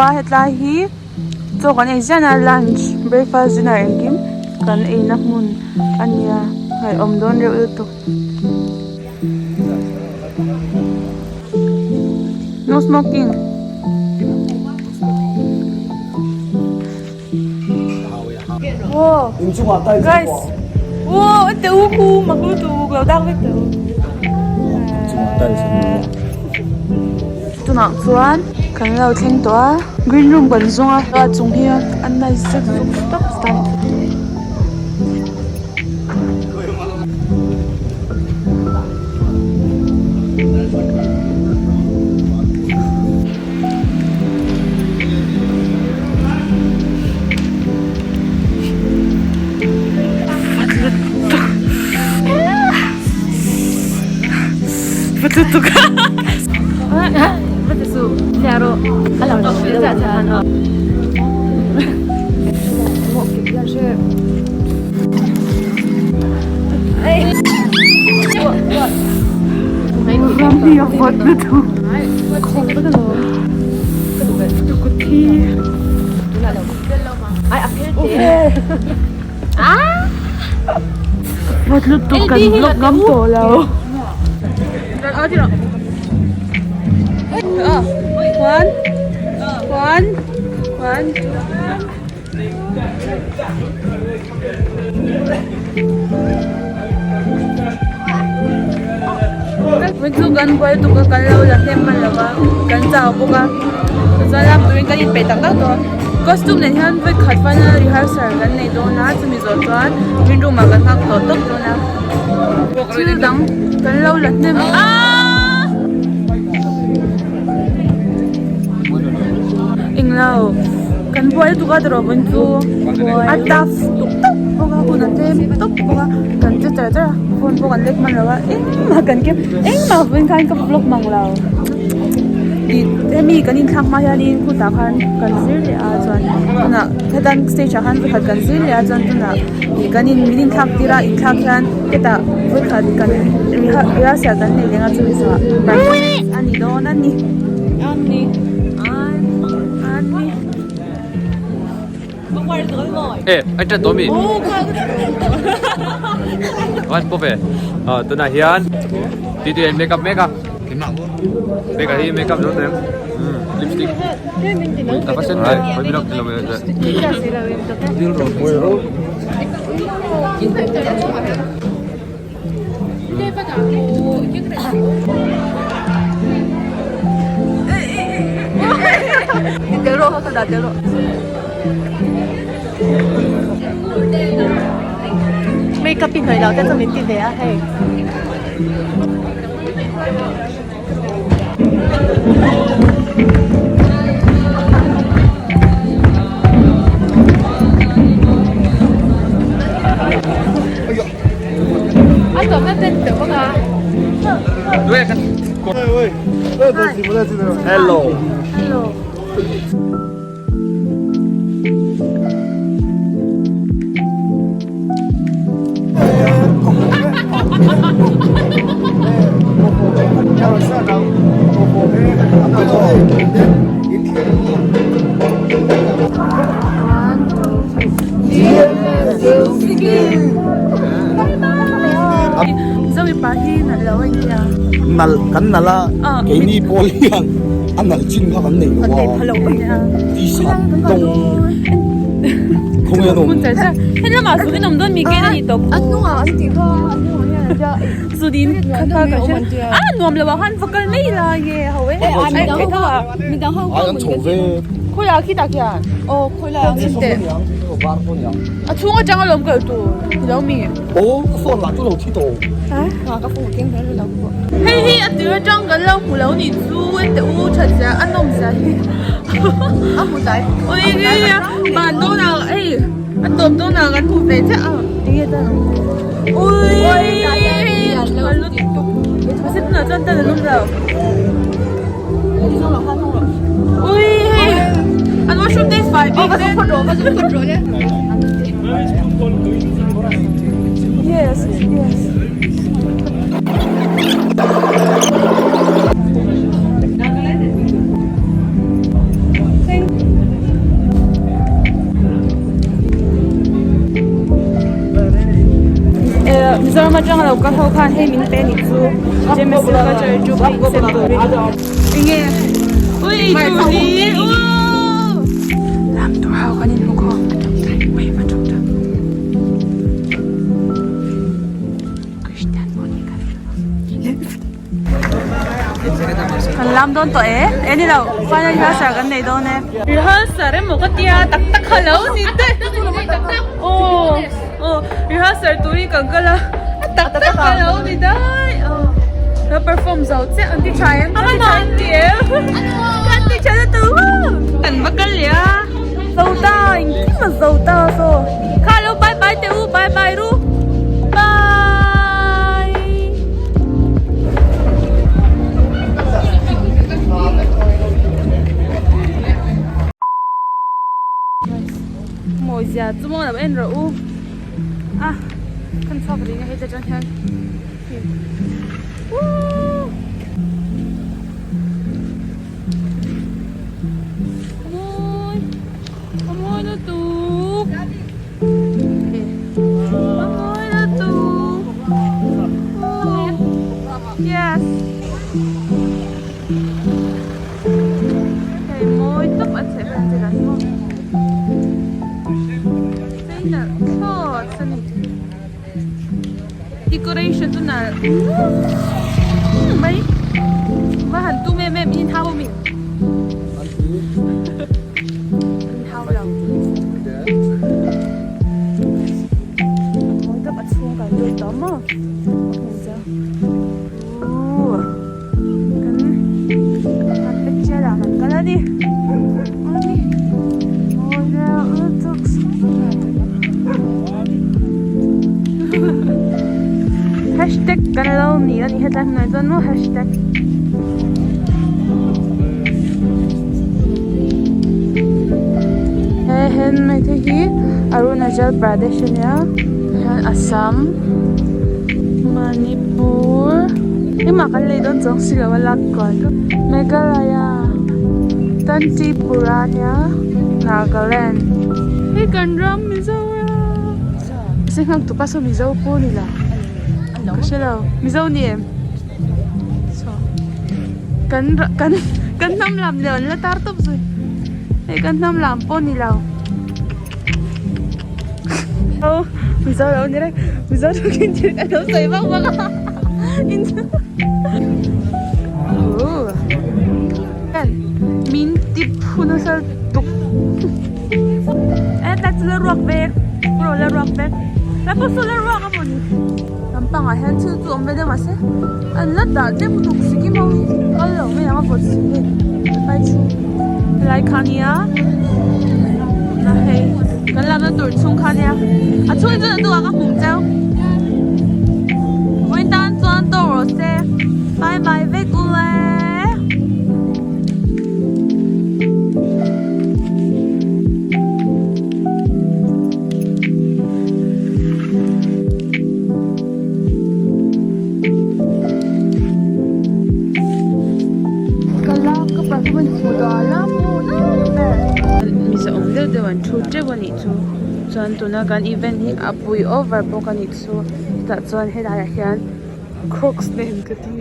a hetlai hi chaw kan ei ziah a lunch breakfast dinner engkim kan ei na hmun a nia ngaihawm dawn reuh lutuk. No smoking. Wow. Guys. Wow, te u khu mak lutuk lo dak vek teh u. Tunah chuan kan lo thleng tawh a green room kan zawng a a chung hi a nice zek zuk tawp style. Vawt lutuk kan vlog ngam tawh lo. One, one, one, two. Vawi chu kan buai lutuk a kan lo la hnem hman lo va kan chau bawk a tichuan lam turin kan inpeih tak tak tawh a costume nen hian vawi khat final rehearsal kan nei dawn a chumi zawh chuan green room ah kan nghak tawh tawp dawn a thil dang kan lo la hnem aaa englo kan buai lutuk a tawrh vawi chu a tough tuk tawp bawk a hun a tlem tawp bawk a kan che char char a phone pawh kan lek hman lo a engmah kan kem engmah vawiin khan ka vlog mang lo ih hemi kan inthlak hma hianin khutah khan kan zir leh a chuan tunah hetan stage ah khan vawikhat kan zir leh a chuan tunah ih kan in min inthlak tir a inthlak hian hetah vawikhat kan rehearsal kan nei leh ang a chumi zawhah performance a ni dawn a ni a ni. Wan pawh ve tunah hian ti tui an make up mek a make hi make up zo tawh em lipstick a va sen ve Makeup i hnawih loh te chu min ti ve a hei. Hello. Hello. Zomipa hi nalh lo a intia. Nalh kan nalh a, keini pawl hian a nalh chin kha kan nei lo a, t-shirt tawng khawnge an awm. He lamah zukin awm dawn mi ken a ni tawp. A hnungah an tih kha a hnungah hian an tia. Zudin kha kha ka hria. A nuam lo ah khan va kal mai la nge ho e. Midang ho Ai an chho ve. Khawiah khitah khian. Aw khawilai ang chhin teh. A chhung atang alawm kal tur lo mi. Aw ka phone lah chu lo thi tawh. Ha ka phone keng hle lo pawh. Hei hi a tir atang kan lo hmu lo nih chu ente u that zia a nawm zia hi. A hmu tlai. Ui ban dawn ah hei a tawp dawn ah kan hmu ve chiah a. Enge ta ang. Ui mahse tunah chuan tan an awm lo. Ui hei an washroom te fai bik te. Yes yes. Mizoram atanga lo kal ho khan hei min pe nih chu James culture chu pink sen turin enge ui eitur hi uuh lam tur ho kan inhmu khawm a tawngtai mai a tawngtai Christian pawh ni ka Kan lam dawn tawh e, e ni lo final rehearsal kan nei dawn e. Rehearsal emaw ka tia tak tak kha lo ni te aw aw rehearsal tur hi kan kal a a tak tak kha lo ni daih aw ka perform zo chiah an ti tha em kan ti tha em ti em kan ti tha lutuk kan va kal leh a zo ta engkim a zo ta saw kha lo bye bye teh u bye bye ru bye. Mawi zia chu maw lo en rawh u a kan chhuak ring a heta tang hian Woo! Mawi a mawi lutuk a mawi lutuk yes hei mawi tawp a chheh vel ang hi maw chei nalh thlawt a ni decoration chu nalh mai va han tum em em in hau ami. Hau lo. Mawi tak a chhung kan lut tawh maw? A hmu chiang. Ooh. Kan kan picture ah kan kal a ni. Ani. Mawi reuh lutuk. Hashtag kan lo ni a ni hetlai hmunah chuan maw hashtag. He helmet te hi Arunachal Pradesh a nia hian Assam Manipur engmah kan lei dawn chuang si lo a lak kual chu Meghalaya Tantipura a nia Nagaland hei kan ram Mizoram se nghak tupa saw Mizo pawh a ni lo ka hre lo Mizo ni em. Kan kan kan hnam lam leh an la tar tawp zui hei kan hnam lam pawh ni lo aw mizo lo ni reng mizo takin thil kan lo sawi vak vak a min ti phu nasa tuk e tlai chu la ruak vek pawh la ruak vek tlai pawh saw la ruak a mawni. Lampangah hian thil chu awm ve deuh mahse an la dah tlem lutuk sikkim ho hi kal lo mai ang a vawt si hei lai chu helai kha nia na hei kan lamna tur chhung kha nia a chhung hi chuan a duhah ka hmu cheu vawiin tan chuan tawk rawh se bye bye vek u le. Thu teuh a nih chu chuan tuna kan event hi a pui over bawk a nih chu chutah chuan helaiah hian crocs nen ka ti.